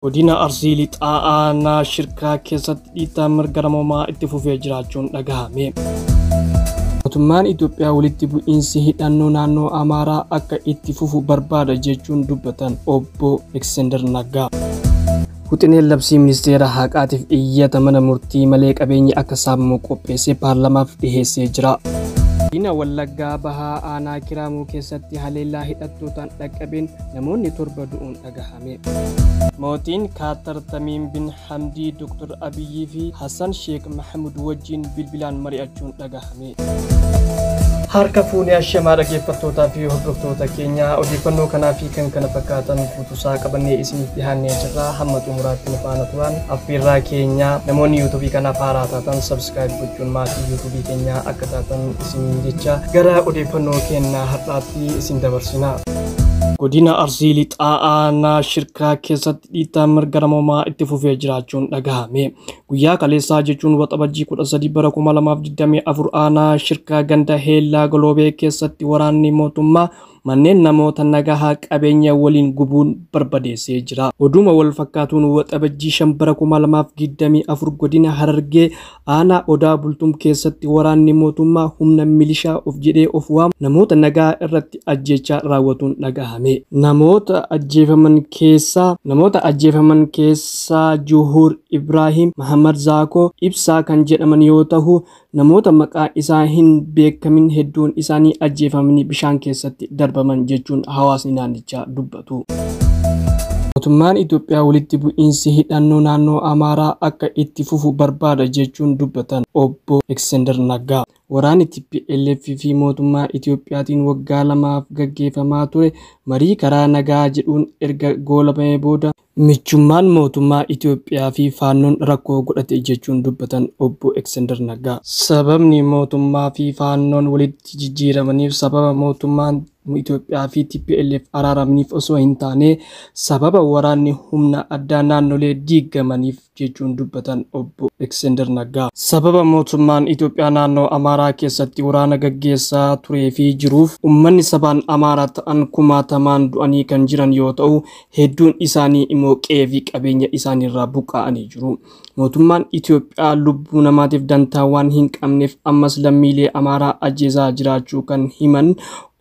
Godina Arsii Lixaa Aanaa Shirkaa keessatti dhiittaan mirga namoomaa itti fufee jiraachuun dhagahame. Mootummaan Itoophiyaa walitti bu'iinsi hidhannoo naannoo Amaaraa akka itti fufu barbaada jechuun dubbatan Obbo Iskindar Naggaa. Wixineen labsii ministeera haqaatiif iyyata mana murtii malee qabeenyi akka saamamu qopheessee paarlamaaf dhiheessee jira. Godina Wallaggaa Bahaa Aanaa Kiraamuu keessatti haleellaa hidhattootaan dhaqqabeen namoonni 7 du'uun dhagahame. Mootiin Kaatar Tamiim bin Hamdii Dr. Abiyyii fi Hassan Sheekh Mahamud wajjin bilbilaan mari'achuun dhagahame. Harka fuunee ashamaa dhaggeeffattootaa fi hordoftoota keenya, odeeffannoo kanaa fi kan kana fakkaatan guutuusaa qabannee isiniif dhiyaannee jirra. Hamma xumuraatti nu faana turan affeerraa keenya. Namoonni yuutuubii kanaaf haaraa taatan subscribe gochuun maatii yuutuubii keenyaa akka taatan isin jecha gara odeeffannoo keenyaa har'aatti isin dabarsina. Godina Arsii Lixaa Aanaa Shirkaa keessatti dhiittaan mirga namoomaa itti fufee jiraachuun dhagahame. Guyyaa kaleessaa jechuun Waxabajjii 13 bara 2024 Aanaa Shirkaa ganda Heellaa Goloobee keessatti waraanni mootummaa manneen namoota nagahaa qabeenya waliin gubuun barbadeessee jira. Oduma wal fakkaatuun Waxabajjii 5 bara 2024 godina Harargee Aanaa Odaa Bultum keessatti waraanni mootummaa humna milishaa of jedhee of waamu namoota nagaa irratti ajjeechaa raawwatuun dhagahame. Namoota ajjeefaman keessaa Juhur Ibrahim, Muhammad Zaakoo, Ibsaa kan jedhaman yoo ta'u, namoota maqaa isaa hin beekamin hedduun isaanii ajjeefamanii bishaan keessatti darbaman jechuun hawaasni naannichaa dubbatu. Mootummaan Itoophiyaa walitti bu'iinsi hidhannoo naannoo Amaaraa akka itti fufu barbaada jechuun dubbatan Obbo Iskindar Naggaa. Waraanni TPLF fi mootummaa Itoophiyaatiin waggaa 2f gaggeeffamaa ture marii karaa nagaa jedhuun erga goolabamee booda michummaan mootummaa Itoophiyaa fi Faannoon rakkoo godhate jechuun dubbatan Obbo Iskindar Naggaa. Sababni mootummaa fi Faannoon walitti jijjiiramaniif sababa mootummaan Itoophiyaa fi TPLF araaramaniif osoo hin taane, sababa waraanni humna addaa naannolee diigamaniif jechuun dubbatan Obbo Iskindar Naggaa. Sababa mootummaan Itoophiyaa naannoo Amaaraa keessatti waraana gaggeessaa turee fi jiruuf uummanni sabaan Amaaraa ta'an kumaatamaan du'anii kan jiran yoo ta'u, hedduun isaanii immoo qe'ee fi qabeenya isaaniirraa buqqa'anii jiru. Mootummaan Itoophiyaa lubbuu namaatiif dantaa waan hin qabneef ammas lammiilee Amaaraa ajjeesaa jiraachuu kan himan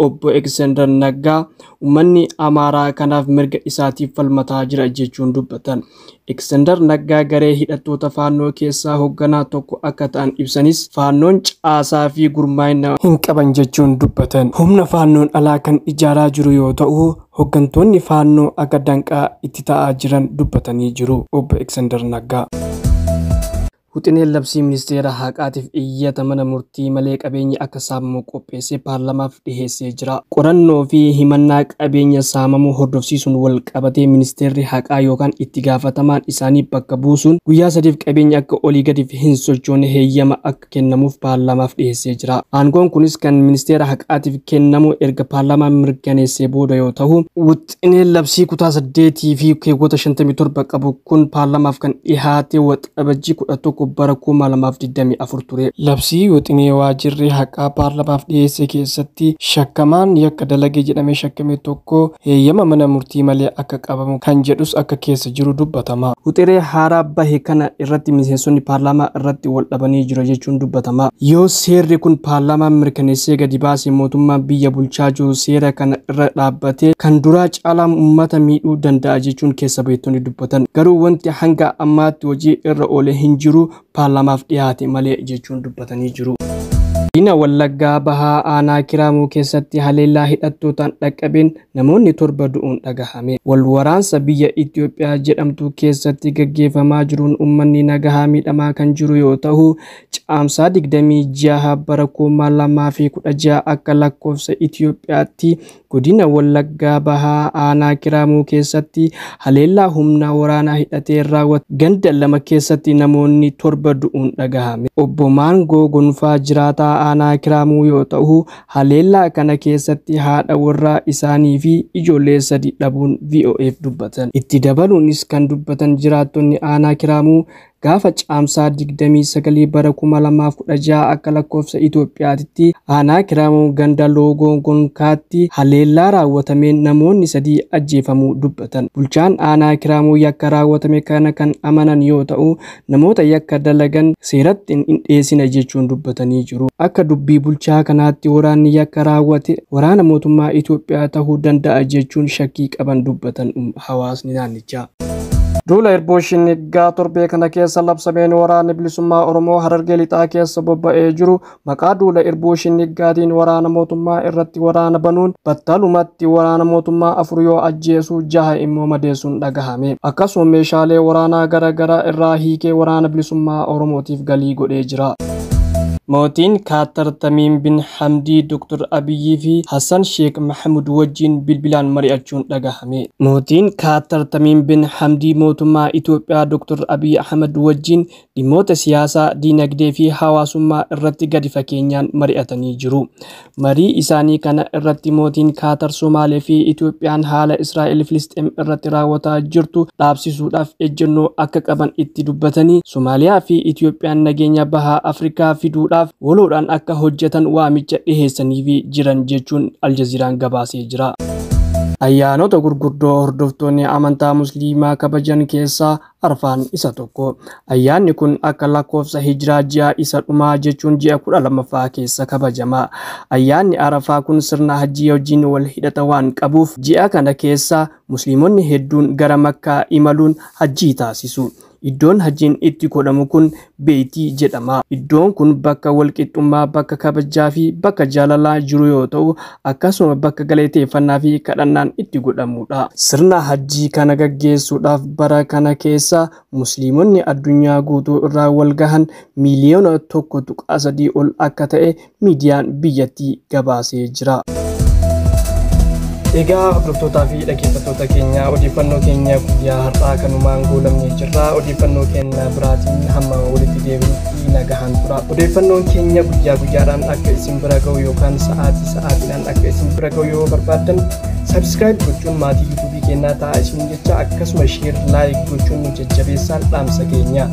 Obbo Iskindar Naggaa, uummanni Amaaraa kanaaf mirga isaatiif falmataa jira jechuun dubbatan. Iskindar Naggaa garee hidhattoota Faannoo keessaa hoogganaa tokko akka ta'an ibsanis, Faannoon caasaa fi gurmaa'ina hin qaban jechuun dubbatan. Humna Faannoon alaa kan ijaaraa jiru yoo ta'u, hooggantoonni Faannoo akka danqaa itti ta'aa jiran dubbatanii jiru. Obbo Iskindar Naggaa. Wixineen labsii ministeera haqaatiif iyyata mana murtii malee qabeenyi akka saamamu qopheessee paarlamaaf dhiheessee jira. Qorannoo fi himannaa qabeenya saamamuu hordofsiisuun wal qabatee ministeerri haqaa yookaan itti gaafatamaan isaanii bakka buusuun guyyaa 3f qabeenya akka olii gadiif hin sochoone heeyyama akka kennamuuf paarlamaaf dhiheessee jira. Aangoon kunis kan ministeera haqaatiif kennamu erga paarlamaan mirkaneessee booda yoo ta'u, wixineen labsii kutaa 8 fi keewwata 57 qabu kun paarlamaaf kan dhihaate Waxabajjii 11 bara 2024 ture. Labsii wixinee waajjirri haqaa paarlamaaf dhiyeesse keessatti shakkamaan yakka dalage jedhamee shakkame tokko heeyyama mana murtii malee akka qabamu kan jedhus akka keessa jiru dubbatama. Wixinee haaraa bahe kana irratti miseensonni paarlaamaa irratti wal dhabanii jiru jechuun dubbatama. Yoo seerri kun paarlaamaan mirkaneessee gadi baase, mootummaan biyya bulchaa jiru seera kana irra dhaabbatee kan duraa caalaa uummata miidhuu danda'a jechuun keessa beektonni dubbatan. Garuu wanti hanga ammaatti hojii irra oole hin jiru paarlaamaaf dhiyaate malee jechuun dubbatanii jiru. Godina Wallaggaa Bahaa Aanaa Kiraamuu keessatti haleellaa hidhattootaan dhaqqabeen namoonni 7 du'uun dhagahame. Wal waraansa biyya Itoophiyaa jedhamtu keessatti gaggeeffamaa jiruun uummanni nagahaa miidhamaa kan jiru yoo ta'u, Caamsaa 26 bara 2016 akka lakkoofsa Itoophiyaatti godina Wallaggaa Bahaa Aanaa Kiraamuu keessatti haleellaa humna waraanaa hidhatee raawwate ganda lama keessatti namoonni 7 du'uun dhagahame. Obbo Maangoo Gonfaa jiraataa Aanaa Kiraamuu yoo ta'u, haleellaa kana keessatti haadha warraa isaanii fi ijoollee sadi dhabuun VOAf dubbatan. Itti dabaluunis kan dubbatan jiraattonni Aanaa Kiraamuu, Gaafa Caamsaa 29 bara 2016 akka lakkoofsa Itoophiyaatti aanaa Kiramuu ganda Loogoo Gonkaatti haleellaa raawwatameen namoonni 3 ajjeefamuu dubbatan. Bulchaan aanaa Kiramuu yakka raawwatame kana kan amanan yoo ta'u, namoota yakka dalagan seeratti hin dhiyeessina jechuun dubbatanii jiru. Akka dubbii bulchaa kanaatti waraanni yakka raawwate waraana mootummaa Itoophiyaa ta'uu danda'a jechuun shakkii qaban dubbatan hawaasni naannichaa. Duula Irboo Shiniggaa torbee kana keessa labsameen waraanni bilisummaa Oromoo Harargee Lixaa keessa bobba'ee jiru maqaa duula Irboo Shiniggaatiin waraana mootummaa irratti waraana banuun battalumatti waraana mootummaa 4 yoo ajjeesu 6 immoo madeessuun dhagahame. Akkasuma meeshaalee waraanaa gara garaa irraa hiikee waraana bilisummaa Oromootiif galii godhee jira. Mootiin Kaatar Tamiim bin Hamdii Dr. Abiyyi fi Hassan Sheikh Mahamud wajjin bilbilaan mari'achuun dhagahame. Mootiin Kaatar Tamiim bin Hamdii mootummaa Itoophiyaa Dr. Abiy Ahmad wajjin dhimmoota siyaasaa, diinagdee fi hawaasummaa irratti gadi fageenyaan mari'atanii jiru. Marii isaanii kana irratti mootiin Kaatar Somaalee fi Itoophiyaan haala Israa'el Filisxeem irratti raawwataa jirtu dhaabsisuudhaaf ejjennoo akka qaban itti dubbatanii, Somaaliyaa fi Itoophiyaan nageenya bahaa Afrikaa fiduudhaaf waloodhaan akka hojjetan waamicha dhiheessaniifi jiran jechuun Aljaziiraan gabaasee jira. Ayyaanota gurguddoo hordoftoonni amantaa Musliimaa kabajan keessaa Arfaan isa tokko. Ayyaanni kun akka lakkoofsa hijiraa ji'a isa dhumaa jechuun ji'a 12ffaa keessa kabajama. Ayyaanni Arafaa kun sirna hajjii wajjin wal hidhata waan qabuuf ji'a kana keessa Musliimonni hedduun gara Makkaa imaluun hajjii taasisu. Iddoon hajjiin itti godhamu kun Beetii jedhama. Iddoon kun bakka walqixxummaa, bakka kabajaa fi bakka jaalalaa jiru yoo ta'u, akkasuma bakka galateeffannaa fi kadhannaan itti godhamudha. Sirna hajjii kana gaggeessuudhaaf bara kana keessa Musliimonni addunyaa guutuu irraa wal gahan miiliyoona 1.3 ol akka ta'e miidiyaan biyyattii gabaasee jira. Egaa hordoftootaa fi dhaggeeffattoota keenya, odeeffannoo keenya guyyaa har'aa kanumaan goolabnee jirra. Odeeffannoo keenya biraatiin hamma walitti deebinutti nagahaan tura. Odeeffannoon keenya guyyaa guyyaadhaan akka isin bira ga'u yookaan sa'aatii sa'aatiidhaan akka isin bira ga'u yoo barbaaddan subscribe gochuun maatii YouTube keenyaa ta'aa isin jecha, akkasuma share like gochuun nu jajjabeessaan dhaamsa keenya.